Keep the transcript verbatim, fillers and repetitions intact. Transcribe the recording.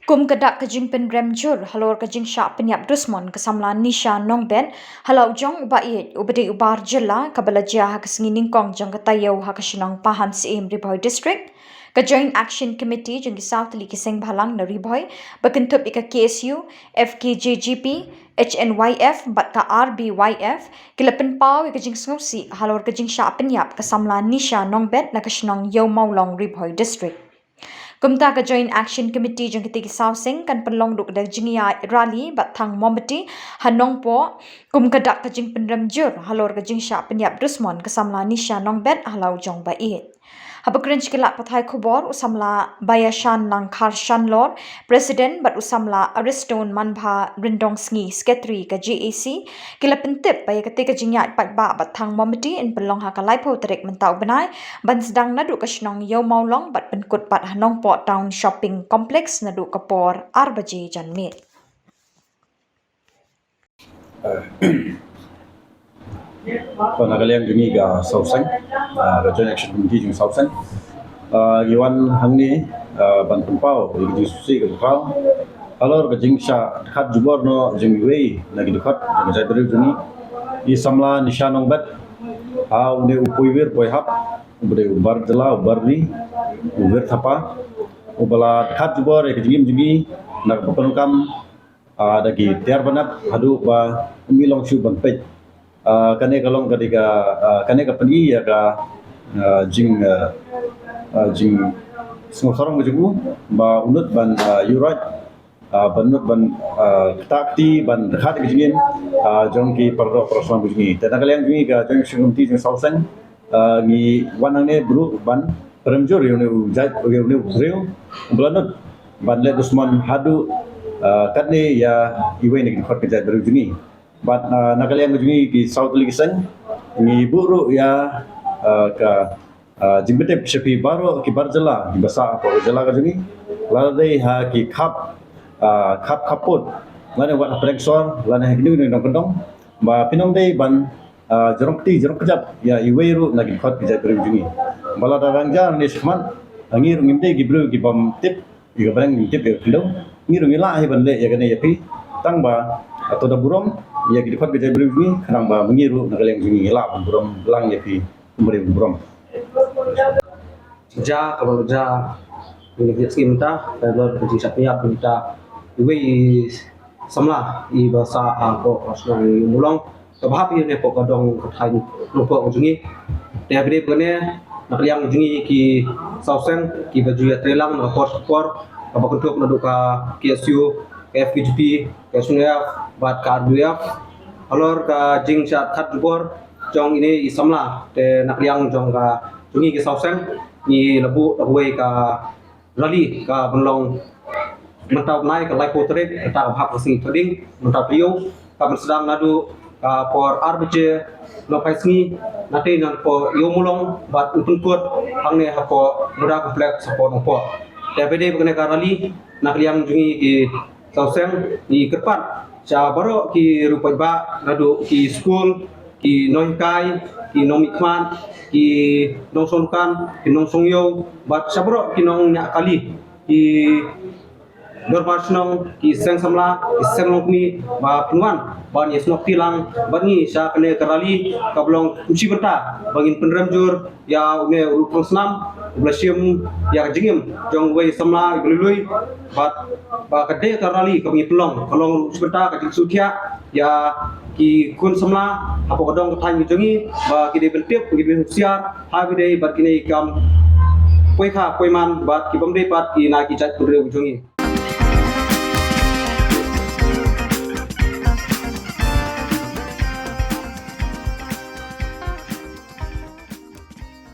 Kum ka dak ka jingpynrem jur halor ka jingshah pynïap dusmon ka samla Nisha Nongbet, ha la u jong u ba ïeit u ba dei u bar jylla, kaba la jia ha ka sngi nyngkong jong ka taïew ha ka shnong Pahamsyiem, Ri Bhoi District, ka Joint Action Committee jong ki saw tylli ki seng bhalang na Ri Bhoi, ba kynthup ïa ka K S U, F K J G P, H N Y F bad ka R B Y F, ki la pynpaw ïa ka jingsngewsih halor ka jingshah pynïap ka samla Nisha Nongbet na ka shnong Ïew Mawlong, Ri Bhoi District. Kumta ka Joint Action Committee jong kitei ki saw seng kan pynlong ruh da jingïaid rally bad thang mombati ha Nongpoh, kum ka dak ka jingpynrem jur halor ka jingshah pynïap dusmon ka samla Nisha Nongbet ha la u jong ba ïeit. Haba kren sha ki lad pathai khubor, u samla Bayashan Langkhar Shanlor, President, bad u samla Ariston Manbha Ryndongsngi, Secretary ka J A C, ki la pyntip ba ïa katei ka jingïaid paidbah bad thang mombati yn pynlong ha ka laiphew tarik mynta u bnai, ban sdang naduh ka shnong Ïew Mawlong bad pynkut pat ha Nongpoh Town Shopping Complex naduh ka por ar baje janmiet. Ko na ka liang jong ngi ka saw seng, ah, ka Joint Action Committee jong saw seng, ah, ngi wan hangne, ah, ban pynpaw ïa ka jingsngewsih ka khraw halor ka jingshah dkhot jubor noh jong iwei na ki dkhot jong ka jaitbynriew jong ngi, i samla Nisha Nongbet, ha une u poiwir poihap, u ba dei u bar jylla, u bar ri, u wir thapa, u ba la dkhot jubor ïa ka jingim jong ngi na ka bynta kam, ah, da ki tiar ban ap haduh ba um ïoh long shuh ban peit. Ah, kane ka long ka dei ka, ah, kane ka pyni ïa ka, ah, jing, ah, ah, jingsngewsarong ka jong u ba u nud ban, ah, ïuh rai, ah, ban nud ban, ah, ktah kti ban dkhot ïa ka jingim, ah, jong ki para doh para snam ka jong ngi. Te na ka liang jong ngi ka Joint Action Committee jong saw seng, ah, ngi wan hangne bru ban pynrem jur ïa une u jait, ïa une u briew u ba la nud ban leh dusmon haduh, ah, katne ïa iwei na ki dkhot ka jaitbynriew jong ngi. Bad, ah, na ka liang jong ngi ki saw tylli ki seng, ngi buh ruh ïa, ah, ka, ah, jingpyntip sha phi baroh ki bar jylla kiba sah hapoh ka jylla ka jong ngi, lada dei ha ki khap, ah, khap khappud lane wat ha pdeng sor lane ha kino kino ki dong kyndong, ba phin ym dei ban, ah, jrong kti jrong kjat ïa iwei ruh na ki dkhot ki jaitbynriew jong ngi. Ba lada dang jia ne shakhmat, ngi ruh ngim dei ki briew ki bym tip ïa ka bneng, ngim tip ïa ka khyndew, ngi ruh ngi lah hi ban leh ïa kane ïa phi. Tang ba, ah, to da burom ïa ki dkhot ki jaitbynriew jong ngi, khnang ba ma ngi ruh na ka liang jong ngi ngi lah ban burom lang ïa phi, kum u briew burom. Jia kaba la jia ïa kane ka sngi mynta, ka long ka jingshah pynïap mynta iwei i samla iba sah hapoh shnong Ïew Mawlong, kaba hap ïa une hapoh ka dong ka thaiñ Nongpoh ka jong ngi. Te ha kane, na ka liang jong ngi ki saw seng kiba ju ïatreilang na ka por sha ka por, kaba kynthup naduh ka K S U, ka F K J P, ka H N Y F bad ka R B Y F halor ka jingshah dkhot jubor jong ine i samla. Te na ka liang jong ka jong ngi ki saw seng, ngi la buh da kawei ka rally ka ban long mynta u bnai ka laiphew tarik, kata kaba hap ka sngi Thohdieng, mynta taïew, ka ban sdang naduh ka por ar baje nohphai sngi, na tei napoh Ïew Mawlong bad yn pynkut hangne hapoh Buddha Complex hapoh Nongpoh. Te ba dei ba kane ka rally, na ka liang jong ngi ki saw seng, ngi kyrpad sha baroh ki riew paidbah, naduh ki skul, ki nonghikai, ki nongmihkhmat, ki nongsngewdukan, ki nongsngewïew, bad sha baroh ki nongñiah kali, ki dorbar shnong, ki seng samla, ki seng longkmie, ba phin wan ban ïasnoh kti lang bad ngi sha kane ka rally kaba long kum shi bynta ba ngin pynrem jur ïa une u ruh thong snam uba la shim ïa ka jingim jong uwei samla iba lui lui, bad ba ka dei ka rally kaba ngi pynlong ka long ruh shi bynta ka jingsngewthiah ïa ki khun samla hapoh ka dong ka thaiñ ka jong ngi, ba ki dei ban tip, ki dei ban husiar ha ba dei bad kine ki kam poi kha poi man bad ki bym dei pat ki na ki jaitbynriew ka jong ngi.